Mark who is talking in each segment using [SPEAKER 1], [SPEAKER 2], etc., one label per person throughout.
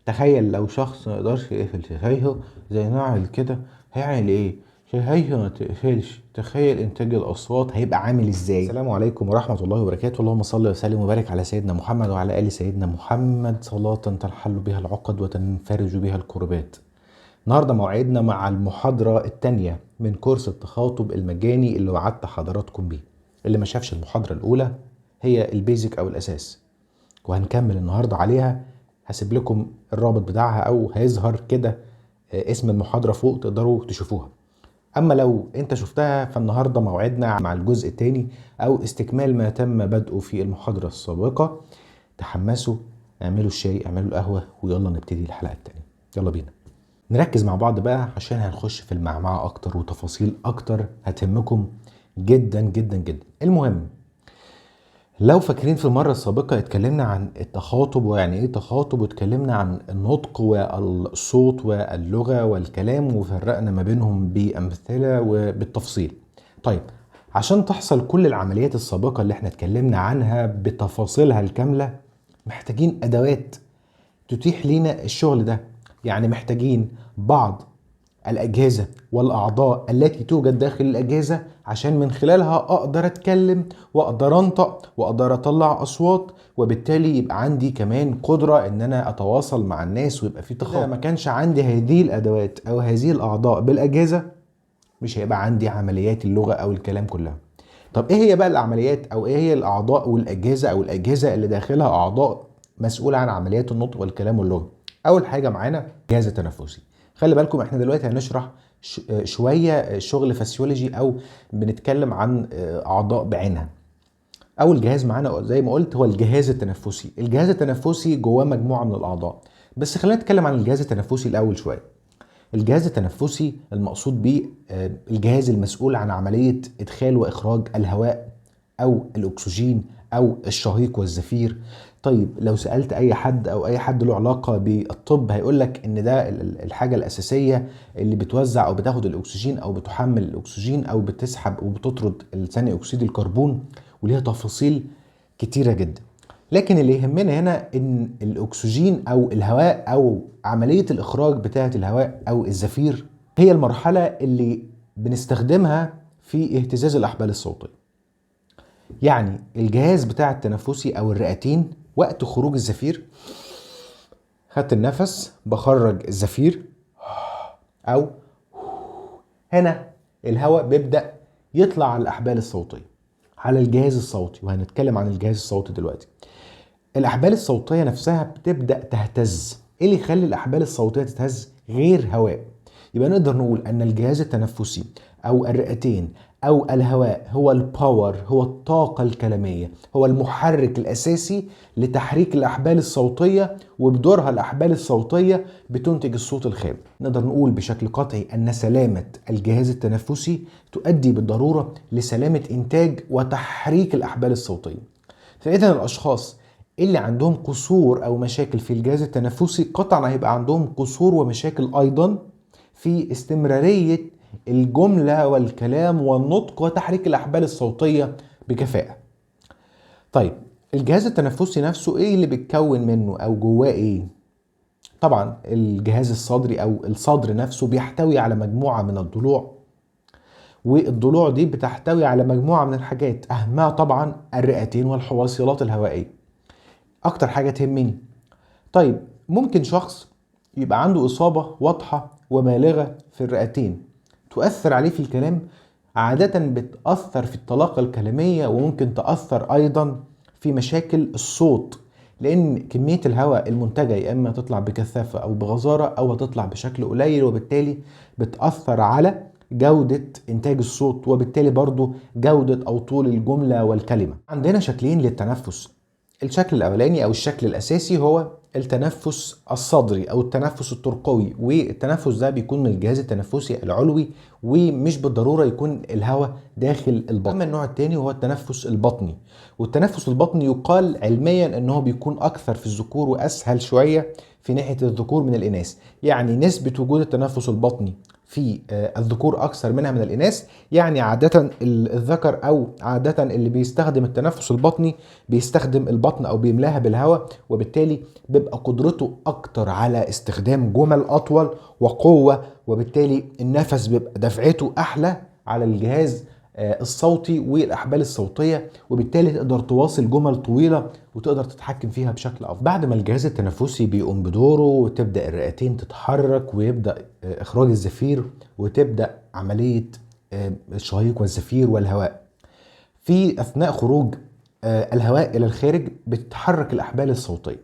[SPEAKER 1] تخيل لو شخص ما يقدرش يقفل شفايفه زي نعمل كده، هيعمل ايه؟ شفايفه ما تقفلش. تخيل انتاج الاصوات هيبقى عامل ازاي. السلام عليكم ورحمة الله وبركاته، اللهم صل وسلم وبارك على سيدنا محمد وعلى ال سيدنا محمد، صلاة تنحل بها العقد وتنفرج بها الكربات. النهارده موعدنا مع المحاضرة الثانية من كورس التخاطب المجاني اللي وعدت حضراتكم بيه. اللي ما شافش المحاضرة الاولى هي ال basic او الاساس، وهنكمل النهارده عليها. هسيب لكم الرابط بتاعها او هيظهر كده اسم المحاضرة فوق تقدروا تشوفوها. اما لو انت شفتها فالنهارده موعدنا مع الجزء الثاني او استكمال ما تم بدءه في المحاضرة السابقة. تحمسوا، اعملوا الشاي، اعملوا القهوة، ويلا نبتدي الحلقة الثانية. يلا بينا نركز مع بعض بقى عشان هنخش في المعمعة اكتر وتفاصيل اكتر هتهمكم جدا جدا جدا. المهم، لو فاكرين في المرة السابقة اتكلمنا عن التخاطب ويعني ايه تخاطب، واتكلمنا عن النطق والصوت واللغة والكلام، وفرقنا ما بينهم بأمثلة وبالتفصيل. طيب، عشان تحصل كل العمليات السابقة اللي احنا اتكلمنا عنها بتفاصيلها الكاملة، محتاجين أدوات تتيح لينا الشغل ده. يعني محتاجين بعض الأجهزة والأعضاء التي توجد داخل الأجهزة عشان من خلالها أقدر أتكلم وأقدر أنطق وأقدر أطلع أصوات، وبالتالي يبقى عندي كمان قدرة إن أنا أتواصل مع الناس ويبقى في تخاطب. ما كانش عندي هذه الأدوات أو هذه الأعضاء بالأجهزة مش هيبقى عندي عمليات اللغة أو الكلام كلها. طب إيه هي بقى العمليات أو إيه هي الأعضاء والأجهزة أو الأجهزة اللي داخلها أعضاء مسؤولة عن عمليات النطق والكلام واللغة؟ أول حاجة معانا جهاز التنفسي. خلي بالكم احنا دلوقتي هنشرح شوية شغل فسيولوجي او بنتكلم عن اعضاء بعينها. اول جهاز معانا زي ما قلت هو الجهاز التنفسي. الجهاز التنفسي جواه مجموعة من الاعضاء، بس خلينا نتكلم عن الجهاز التنفسي الاول شوية. الجهاز التنفسي المقصود بيه الجهاز المسؤول عن عملية ادخال واخراج الهواء او الاكسجين او الشهيق والزفير. طيب لو سألت أي حد أو أي حد له علاقة بالطب هيقولك إن ده الحاجة الأساسية اللي بتوزع أو بتاخد الأكسجين أو بتحمل الأكسجين أو بتسحب وبتطرد ثاني أكسيد الكربون، وليها تفاصيل كتيرة جدا. لكن اللي يهمنا هنا إن الأكسجين أو الهواء أو عملية الإخراج بتاعة الهواء أو الزفير هي المرحلة اللي بنستخدمها في اهتزاز الأحبال الصوتية. يعني الجهاز بتاع التنفسي أو الرئتين وقت خروج الزفير، خدت النفس بخرج الزفير أو هنا الهواء بيبدأ يطلع على الأحبال الصوتية على الجهاز الصوتي، وهنتكلم عن الجهاز الصوتي دلوقتي. الأحبال الصوتية نفسها بتبدأ تهتز. إيه اللي يخلي الأحبال الصوتية تتهز غير هواء؟ يبقى نقدر نقول أن الجهاز التنفسي أو الرئتين أو الهواء هو ال power، هو الطاقة الكلامية، هو المحرك الأساسي لتحريك الأحبال الصوتية، وبدورها الأحبال الصوتية بتنتج الصوت الخام. نقدر نقول بشكل قطعي أن سلامة الجهاز التنفسي تؤدي بالضرورة لسلامة إنتاج وتحريك الأحبال الصوتية. فإذا الأشخاص اللي عندهم قصور أو مشاكل في الجهاز التنفسي قطعا هيبقى عندهم قصور ومشاكل أيضا في استمرارية الجملة والكلام والنطق وتحريك الأحبال الصوتية بكفاءة. طيب الجهاز التنفسي نفسه إيه اللي بيتكون منه أو جواه إيه؟ طبعا الجهاز الصدري أو الصدر نفسه بيحتوي على مجموعة من الضلوع، والضلوع دي بتحتوي على مجموعة من الحاجات، أهمها طبعا الرئتين والحويصلات الهوائية، أكتر حاجة تهمني. طيب ممكن شخص يبقى عنده إصابة واضحة وبالغة في الرئتين تؤثر عليه في الكلام، عادة بتأثر في الطلاقة الكلامية، وممكن تأثر أيضا في مشاكل الصوت، لأن كمية الهواء المنتجة يا إما تطلع بكثافة أو بغزارة أو هتطلع بشكل قليل، وبالتالي بتأثر على جودة إنتاج الصوت، وبالتالي برضو جودة أو طول الجملة والكلمة. عندنا شكلين للتنفس. الشكل الأولاني أو الشكل الأساسي هو التنفس الصدري أو التنفس الترقوي، والتنفس ده بيكون من الجهاز التنفسي العلوي ومش بالضرورة يكون الهواء داخل البطن. أما النوع الثاني هو التنفس البطني، والتنفس البطني يقال علميا أنه بيكون أكثر في الذكور وأسهل شوية في ناحية الذكور من الإناث. يعني نسبة وجود التنفس البطني في الذكور اكثر منها من الاناث. يعني عادة الذكر او عادة اللي بيستخدم التنفس البطني بيستخدم البطن او بيملاها بالهواء، وبالتالي بيبقى قدرته اكتر على استخدام جمل اطول وقوه، وبالتالي النفس بيبقى دفعته احلى على الجهاز الصوتي والاحبال الصوتية، وبالتالي تقدر تواصل جمل طويلة وتقدر تتحكم فيها بشكل افضل. بعد ما الجهاز التنفسي بيقوم بدوره وتبدا الرئتين تتحرك ويبدا اخراج الزفير وتبدا عملية الشهيق والزفير والهواء، في اثناء خروج الهواء الى الخارج بتتحرك الاحبال الصوتية.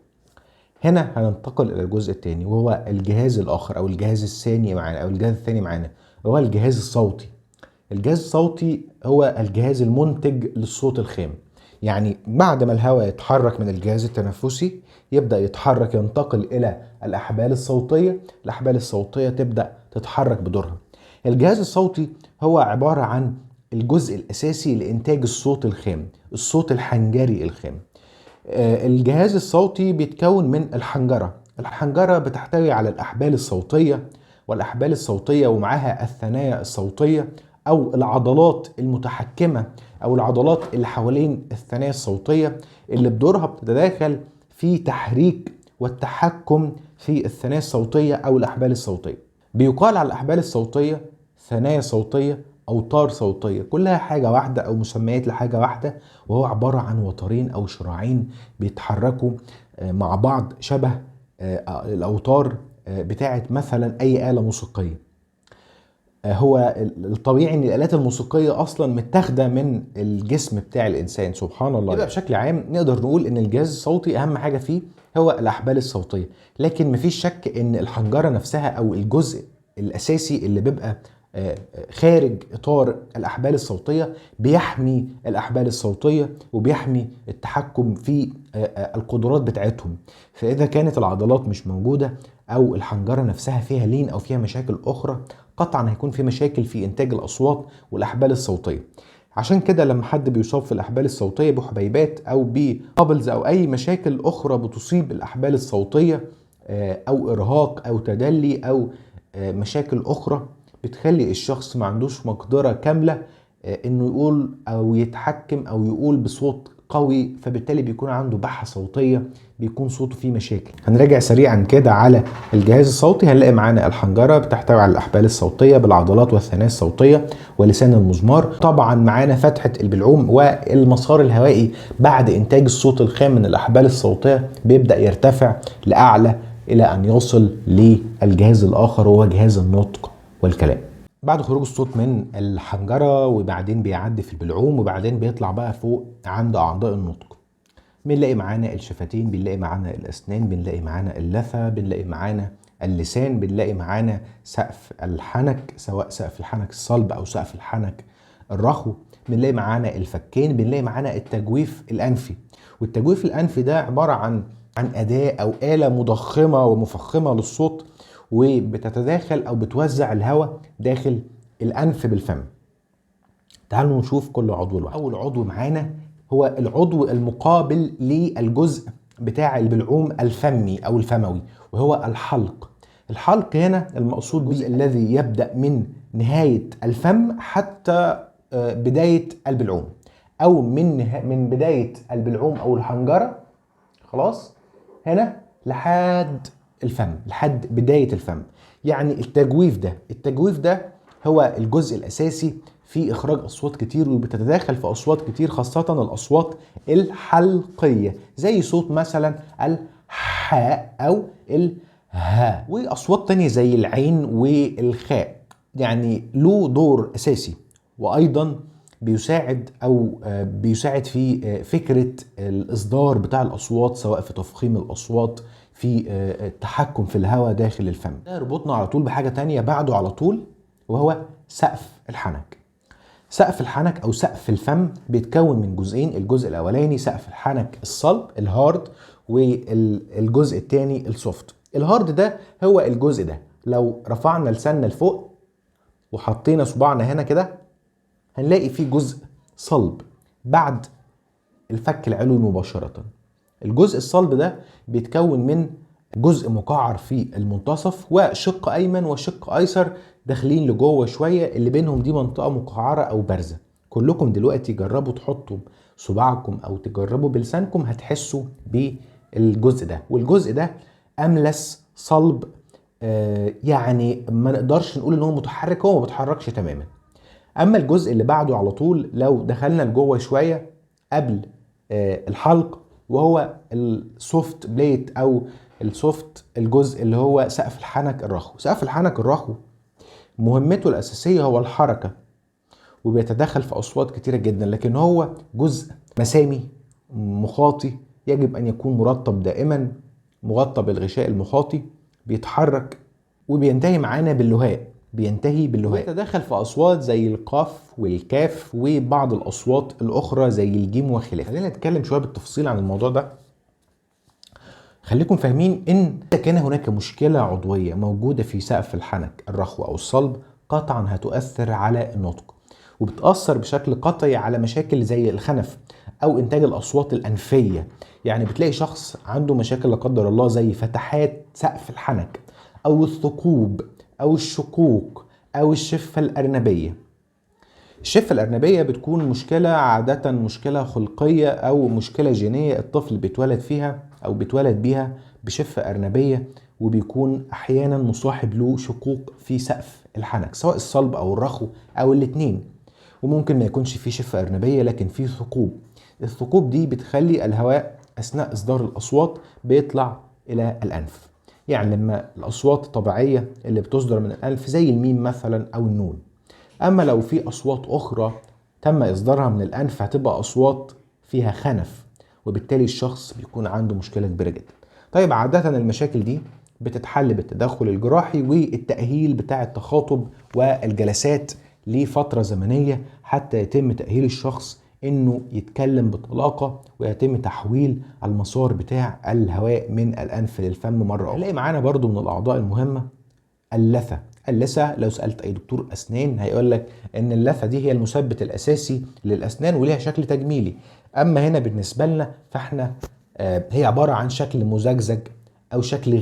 [SPEAKER 1] هنا هننتقل الى الجزء الثاني، وهو الجهاز الاخر او الجهاز الثاني معانا او الجهاز الثاني معانا، وهو الجهاز الصوتي. الجهاز الصوتي هو الجهاز المنتج للصوت الخام. يعني بعد ما الهواء يتحرك من الجهاز التنفسي يبدأ يتحرك ينتقل إلى الأحبال الصوتية، الأحبال الصوتية تبدأ تتحرك بدورها. الجهاز الصوتي هو عبارة عن الجزء الأساسي لإنتاج الصوت الخام، الصوت الحنجري الخام. الجهاز الصوتي بيتكون من الحنجرة. الحنجرة بتحتوي على الأحبال الصوتية، والأحبال الصوتية ومعاها الثنايا الصوتية أو العضلات المتحكمة أو العضلات اللي حوالين الثنايا الصوتية اللي بدورها بتتداخل في تحريك والتحكم في الثنايا الصوتية أو الأحبال الصوتية. بيقال على الأحبال الصوتية ثنايا صوتية، أوتار صوتية، كلها حاجة واحدة أو مسميات لحاجة واحدة، وهو عبارة عن وترين أو شراعين بيتحركوا مع بعض شبه الأوتار بتاعت مثلا أي آلة موسيقية. هو الطبيعي ان الالات الموسيقية اصلا متاخده من الجسم بتاع الانسان، سبحان الله. يبقى بشكل عام نقدر نقول ان الجهاز الصوتي اهم حاجة فيه هو الاحبال الصوتية، لكن مفيش شك ان الحنجرة نفسها او الجزء الاساسي اللي بيبقى خارج اطار الاحبال الصوتية بيحمي الاحبال الصوتية وبيحمي التحكم في القدرات بتاعتهم. فاذا كانت العضلات مش موجودة او الحنجرة نفسها فيها لين او فيها مشاكل اخرى، قطعا هيكون في مشاكل في انتاج الاصوات والاحبال الصوتية. عشان كده لما حد بيصاب في الاحبال الصوتية بحبيبات او ب bubbles او اي مشاكل اخرى بتصيب الاحبال الصوتية او ارهاق او تدلي او مشاكل اخرى بتخلي الشخص ما عندوش مقدره كاملة انه يقول او يتحكم او يقول بصوت قوي، فبالتالي بيكون عنده بحة صوتية، بيكون صوته فيه مشاكل. هنراجع سريعا كده على الجهاز الصوتي. هنلاقي معانا الحنجرة بتحتوي على الأحبال الصوتية بالعضلات والثنايا الصوتية ولسان المزمار، طبعا معانا فتحة البلعوم والمسار الهوائي بعد إنتاج الصوت الخام من الأحبال الصوتية بيبدأ يرتفع لأعلى إلى أن يصل للجهاز الآخر وهو جهاز النطق والكلام. بعد خروج الصوت من الحنجرة وبعدين بيعدي في البلعوم وبعدين بيطلع بقى فوق عند أعضاء النطق. بنلاقي معانا الشفتين، بنلاقي معانا الأسنان، بنلاقي معانا اللثة، بنلاقي معانا اللسان، بنلاقي معانا سقف الحنك سواء سقف الحنك الصلب أو سقف الحنك الرخو، بنلاقي معانا الفكين، بنلاقي معانا التجويف الأنفي. والتجويف الأنفي ده عبارة عن أداة أو آلة مضخمة ومفخمة للصوت، وبتتداخل أو بتوزع الهواء داخل الأنف بالفم. تعالوا نشوف كل عضو لوحده. أول عضو معانا هو العضو المقابل للجزء بتاع البلعوم الفمي أو الفموي، وهو الحلق. الحلق هنا المقصود به الذي يبدأ من نهاية الفم حتى بداية البلعوم، أو من بداية البلعوم أو الحنجرة، خلاص هنا لحد الفم، لحد بداية الفم. يعني التجويف ده هو الجزء الأساسي في إخراج أصوات كتير، وبتتداخل في أصوات كتير، خاصة الأصوات الحلقية زي صوت مثلا الحاء أو الهاء، وأصوات تانية زي العين والخاء. يعني له دور أساسي، وأيضا بيساعد أو بيساعد في فكرة الإصدار بتاع الأصوات، سواء في تفخيم الأصوات، في التحكم في الهواء داخل الفم. ده يربطنا على طول بحاجة تانية بعده على طول، وهو سقف الحنك. سقف الحنك أو سقف الفم بيتكون من جزئين، الجزء الأولاني سقف الحنك الصلب ال hard، والجزء الثاني ال soft. ال hard ده هو الجزء ده، لو رفعنا لساننا لفوق وحطينا صباعنا هنا كده هنلاقي فيه جزء صلب بعد الفك العلوي مباشرة. الجزء الصلب ده بيتكون من جزء مقعر في المنتصف وشق ايمن وشق ايسر داخلين لجوه شوية، اللي بينهم دي منطقة مقعره او بارزة. كلكم دلوقتي جربوا تحطوا صباعكم او تجربوا بلسانكم، هتحسوا بالجزء ده. والجزء ده املس صلب، يعني ما نقدرش نقول ان هو متحرك، هو ما بيتحركش تماما. اما الجزء اللي بعده على طول لو دخلنا لجوه شوية قبل الحلق، وهو ال soft palate او ال soft، الجزء اللي هو سقف الحنك الرخو. سقف الحنك الرخو مهمته الاساسية هو الحركة، وبيتدخل في اصوات كتيرة جدا، لكن هو جزء مسامي مخاطي يجب ان يكون مرطب دائما، مغطى بالغشاء المخاطي، بيتحرك وبينتهي معانا باللهاء، بينتهي باللهاء. بيتدخل في اصوات زي القاف والكاف وبعض الاصوات الاخرى زي الجيم وخلافه. خلينا نتكلم شوية بالتفصيل عن الموضوع ده. خليكم فاهمين ان كان هناك مشكلة عضوية موجودة في سقف الحنك الرخو او الصلب، قطعا هتؤثر على النطق، وبتأثر بشكل قطعي على مشاكل زي الخنف او انتاج الاصوات الانفيه. يعني بتلاقي شخص عنده مشاكل لا قدر الله زي فتحات سقف الحنك او الثقوب او الشقوق او الشفه الارنبيه. الشفه الارنبيه بتكون مشكلة عادة، مشكلة خلقية او مشكلة جينية، الطفل بيتولد فيها او بيتولد بيها بشفه ارنبيه، وبيكون احيانا مصاحب له شقوق في سقف الحنك سواء الصلب او الرخو او الاتنين. وممكن ما يكونش فيه شفه ارنبيه لكن فيه ثقوب. الثقوب دي بتخلي الهواء اثناء اصدار الاصوات بيطلع الى الانف. يعني لما الاصوات الطبيعية اللي بتصدر من الانف زي الميم مثلا او النون، اما لو في اصوات اخرى تم اصدارها من الانف هتبقى اصوات فيها خنف، وبالتالي الشخص بيكون عنده مشكلة كبيرة جدا. طيب عادة المشاكل دي بتتحل بالتدخل الجراحي والتاهيل بتاع التخاطب والجلسات لفترة زمنية حتى يتم تاهيل الشخص انه يتكلم بطلاقه، ويتم تحويل المسار بتاع الهواء من الانف للفم مرة اخرى. هنلاقي معانا برضو من الاعضاء المهمة اللثة. اللثة لو سالت اي دكتور اسنان هيقول لك ان اللثة دي هي المثبت الاساسي للاسنان وليها شكل تجميلي. اما هنا بالنسبة لنا فاحنا هي عبارة عن شكل مزجزج او شكل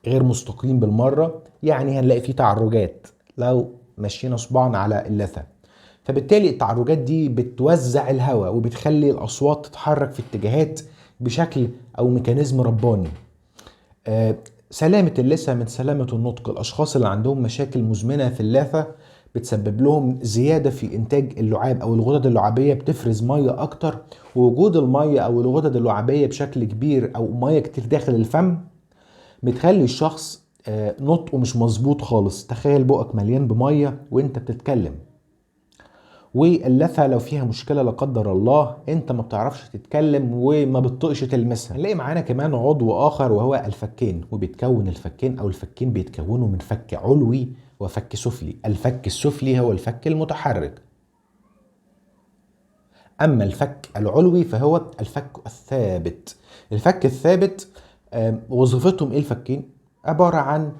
[SPEAKER 1] غير مستقيم بالمرة، يعني هنلاقي فيه تعرجات لو مشينا صباعنا على اللثة، فبالتالي التعرجات دي بتوزع الهواء وبتخلي الاصوات تتحرك في اتجاهات بشكل او mechanism رباني. سلامة اللثة من سلامة النطق. الأشخاص اللي عندهم مشاكل مزمنة في اللثة بتسبب لهم زيادة في إنتاج اللعاب أو الغدد اللعابية، بتفرز مية أكتر، ووجود المية أو الغدد اللعابية بشكل كبير أو مية كتير داخل الفم بتخلي الشخص نطقه مش مظبوط خالص. تخيل بقك مليان بمية وانت بتتكلم. واللثة لو فيها مشكلة لا قدر الله انت ما بتعرفش تتكلم وما بتطقش تلمسها. هنلاقي معانا كمان عضو اخر وهو الفكين، وبيتكون الفكين او الفكين بيتكونوا من فك علوي وفك سفلي. الفك السفلي هو الفك المتحرك، اما الفك العلوي فهو الفك الثابت. الفك الثابت وظيفتهم ايه؟ الفكين عبارة عن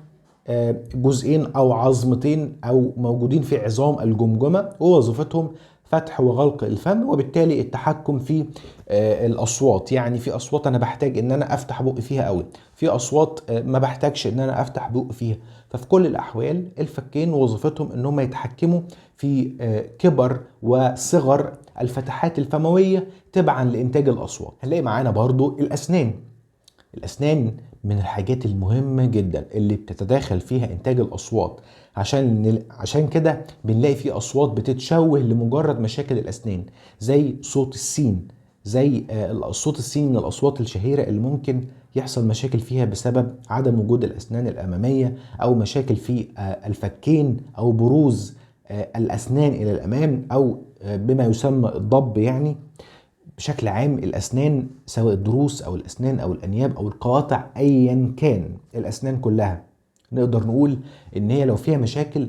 [SPEAKER 1] جزئين او عظمتين او موجودين في عظام الجمجمة، ووظيفتهم فتح وغلق الفم، وبالتالي التحكم في الاصوات. يعني في اصوات انا بحتاج ان انا افتح بقي فيها قوي، في اصوات ما بحتاجش ان انا افتح بقي فيها. ففي كل الاحوال الفكين وظيفتهم ان هم يتحكموا في كبر وصغر الفتحات الفمويه تبعا لانتاج الاصوات. هنلاقي معانا برضو الاسنان. الأسنان من الحاجات المهمة جدا اللي بتتداخل فيها إنتاج الأصوات، عشان كده بنلاقي في أصوات بتتشوه لمجرد مشاكل الأسنان، زي صوت السين، زي صوت السين من الأصوات الشهيرة اللي ممكن يحصل مشاكل فيها بسبب عدم وجود الأسنان الأمامية، أو مشاكل في الفكين، أو بروز الأسنان إلى الأمام، أو بما يسمى الضب. يعني بشكل عام الأسنان سواء الضروس أو الأسنان أو الأنياب أو القواطع أيا كان، الأسنان كلها نقدر نقول إن هي لو فيها مشاكل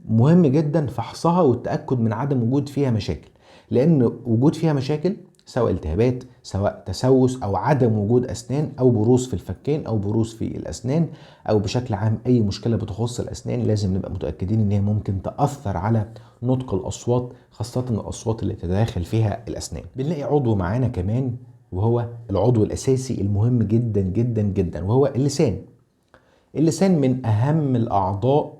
[SPEAKER 1] مهم جدا فحصها والتأكد من عدم وجود فيها مشاكل، لأن وجود فيها مشاكل سواء التهابات سواء تسوس أو عدم وجود أسنان أو بروز في الفكين أو بروز في الأسنان، أو بشكل عام أي مشكلة بتخص الأسنان لازم نبقى متأكدين إن هي ممكن تأثر على نطق الأصوات، خاصة الأصوات اللي تتداخل فيها الأسنان. بنلاقي عضو معانا كمان وهو العضو الأساسي المهم جدا جدا جدا، وهو اللسان. اللسان من أهم الأعضاء.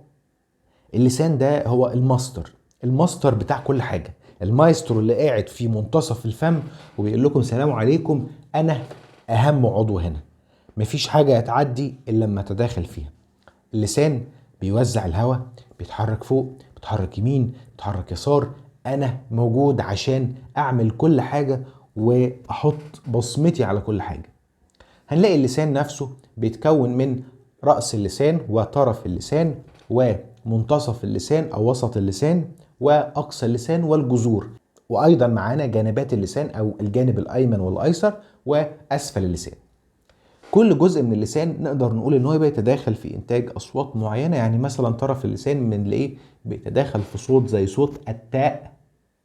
[SPEAKER 1] اللسان ده هو ال master، ال master بتاع كل حاجة، المايسترو اللي قاعد في منتصف الفم وبيقول لكم سلام عليكم، أنا أهم عضو هنا، مفيش حاجة هتعدي إلا لما أتداخل فيها. اللسان بيوزع الهواء، بيتحرك فوق، بيتحرك يمين، بيتحرك يسار، أنا موجود عشان أعمل كل حاجة وأحط بصمتي على كل حاجة. هنلاقي اللسان نفسه بيتكون من رأس اللسان وطرف اللسان ومنتصف اللسان أو وسط اللسان وأقصى اللسان والجذور، وأيضا معانا جانبات اللسان أو الجانب الأيمن والأيسر وأسفل اللسان. كل جزء من اللسان نقدر نقول إن هو بيتداخل في إنتاج أصوات معينة. يعني مثلا طرف اللسان من إيه بيتداخل في صوت زي صوت التاء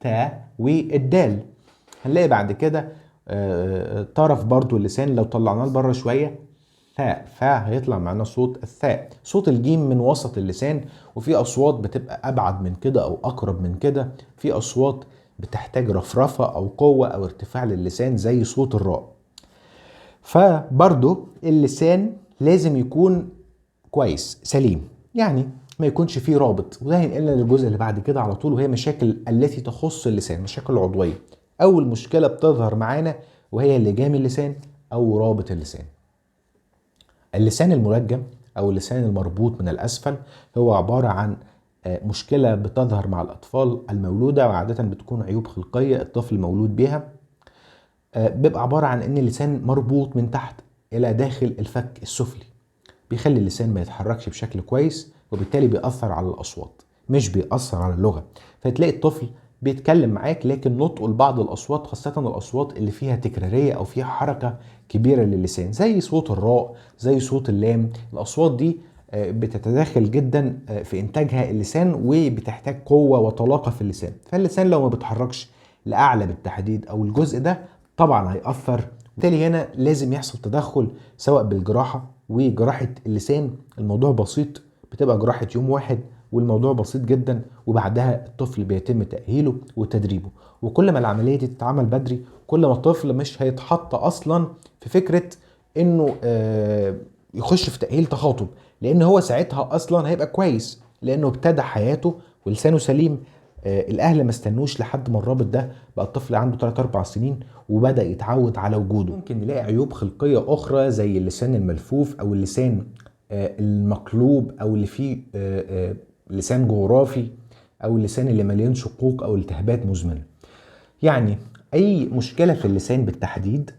[SPEAKER 1] تاء والدال. هنلاقي بعد كده طرف برضو اللسان لو طلعناه لبره شوية ثاء، فهيطلع معانا صوت الثاء، صوت الجيم من وسط اللسان. وفي أصوات بتبقى أبعد من كده أو أقرب من كده، في أصوات بتحتاج رفرفة أو قوة أو ارتفاع للسان زي صوت الراء. فبرضو اللسان لازم يكون كويس سليم، يعني ما يكونش فيه رابط. وده هينقلنا للجزء اللي بعد كده على طول، وهي مشاكل التي تخص اللسان، مشاكل عضوية. أول مشكلة بتظهر معانا وهي لجام اللسان أو رابط اللسان. اللسان الملجم أو اللسان المربوط من الأسفل هو عبارة عن مشكلة بتظهر مع الأطفال المولودة، وعادة بتكون عيوب خلقية الطفل مولود بيها. بيبقى عبارة عن إن اللسان مربوط من تحت إلى داخل الفك السفلي، بيخلي اللسان ما يتحركش بشكل كويس، وبالتالي بيأثر على الأصوات مش بيأثر على اللغة. فتلاقي الطفل بيتكلم معاك لكن نطقه لبعض الأصوات، خاصة الأصوات اللي فيها تكرارية أو فيها حركة كبيرة للسان زي صوت الراء زي صوت اللام، الأصوات دي بتتداخل جدا في إنتاجها اللسان وبتحتاج قوة وطلاقة في اللسان. فاللسان لو ما بيتحركش لأعلى بالتحديد أو الجزء ده طبعا هيأثر، بالتالي هنا لازم يحصل تدخل سواء بالجراحة. وجراحة اللسان الموضوع بسيط، بتبقى جراحة يوم واحد والموضوع بسيط جدا، وبعدها الطفل بيتم تأهيله وتدريبه. وكل ما العملية دي تتعمل بدري كل ما الطفل مش هيتحط أصلا في فكرة إنه يخش في تأهيل تخاطب، لأن هو ساعتها أصلا هيبقى كويس لأنه ابتدى حياته ولسانه سليم. الأهل ما استنوش لحد ما الرابط ده بقى الطفل عنده 3-4 سنين وبدأ يتعود على وجوده. ممكن نلاقي عيوب خلقية أخرى زي اللسان الملفوف أو اللسان المقلوب أو اللي فيه لسان جغرافي أو اللسان اللي مليان شقوق أو التهابات مزمنة. يعني أي مشكلة في اللسان بالتحديد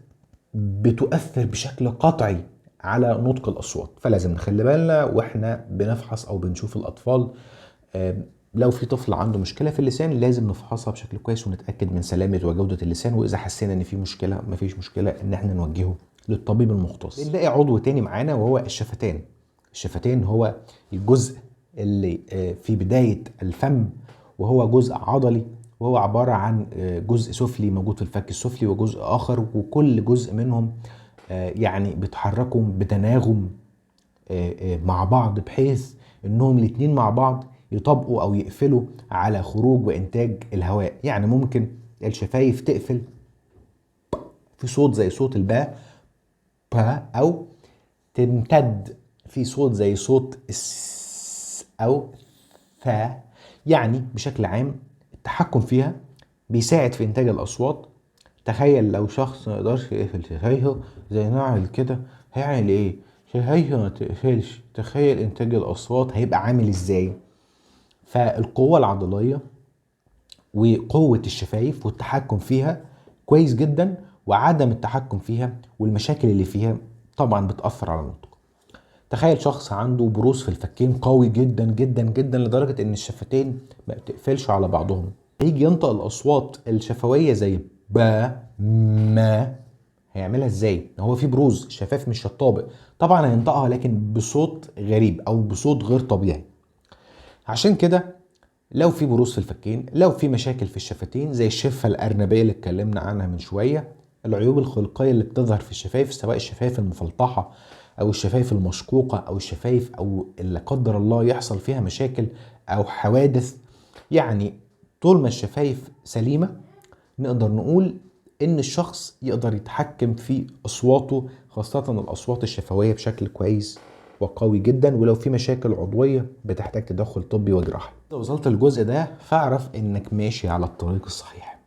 [SPEAKER 1] بتؤثر بشكل قطعي على نطق الأصوات، فلازم نخلي بالنا وإحنا بنفحص أو بنشوف الأطفال. لو في طفل عنده مشكلة في اللسان لازم نفحصها بشكل كويس ونتأكد من سلامة وجودة اللسان، وإذا حسينا إن في مشكلة مفيش مشكلة إن إحنا نوجهه للطبيب المختص. بنلاقي عضو تاني معانا وهو الشفتان. الشفتان هو الجزء اللي في بداية الفم، وهو جزء عضلي، وهو عبارة عن جزء سفلي موجود في الفك السفلي وجزء آخر، وكل جزء منهم يعني بيتحركوا بتناغم مع بعض بحيث إنهم الاتنين مع بعض يطبقوا أو يقفلوا على خروج وإنتاج الهواء. يعني ممكن الشفايف تقفل في صوت زي صوت الباء با، أو تمتد في صوت زي صوت الس أو ثا. يعني بشكل عام التحكم فيها بيساعد في إنتاج الأصوات. تخيل لو شخص ما يقدرش يقفل شفايفه زي نعمل كده، هيعمل إيه؟ شفايفه ما تقفلش، تخيل إنتاج الأصوات هيبقى عامل إزاي؟ فالقوة العضلية وقوة الشفايف والتحكم فيها كويس جدا، وعدم التحكم فيها والمشاكل اللي فيها طبعا بتأثر على النطق. تخيل شخص عنده بروز في الفكين قوي جدا جدا جدا لدرجة ان الشفتين ما بتقفلش على بعضهم، هيجي ينطق الاصوات الشفوية زي با ما، هيعملها ازاي؟ هو في بروز، الشفاف مش هتطابق، طبعا هينطقها لكن بصوت غريب او بصوت غير طبيعي. عشان كده لو في بروز في الفكين، لو في مشاكل في الشفتين زي الشفة الأرنبية اللي اتكلمنا عنها من شوية، العيوب الخلقية اللي بتظهر في الشفايف سواء الشفايف المفلطحة أو الشفايف المشقوقة أو الشفايف أو اللي قدر الله يحصل فيها مشاكل أو حوادث، يعني طول ما الشفايف سليمة نقدر نقول ان الشخص يقدر يتحكم في اصواته، خاصة الاصوات الشفوية بشكل كويس وقوي جدا، ولو في مشاكل عضوية بتحتاج تدخل طبي وجراحي. اذا وصلت الجزء ده فاعرف انك ماشي على الطريق الصحيح.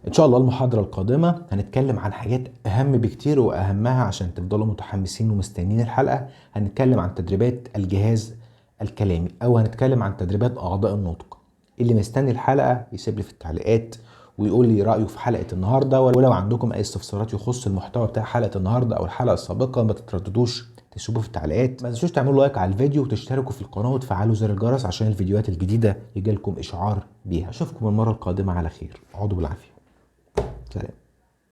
[SPEAKER 1] ان شاء الله المحاضرة القادمة هنتكلم عن حاجات اهم بكتير، واهمها عشان تفضلوا متحمسين ومستنيين الحلقة، هنتكلم عن تدريبات الجهاز الكلامي، او هنتكلم عن تدريبات اعضاء النطق. اللي مستني الحلقة يسيب لي في التعليقات ويقول لي رأيه في حلقة النهاردة، ولو عندكم اي استفسارات يخص المحتوى بتاع حلقة النهاردة او الحلقة السابقة ما تترددوش تسيبوه في التعليقات. ما تنسوش تعملوا like على الفيديو وتشتركوا في القناة وتفعلوا زر الجرس عشان الفيديوهات الجديدة يجيلكم اشعار بيها. اشوفكم المرة القادمة على خير، اقعدوا بالعافية، سلام.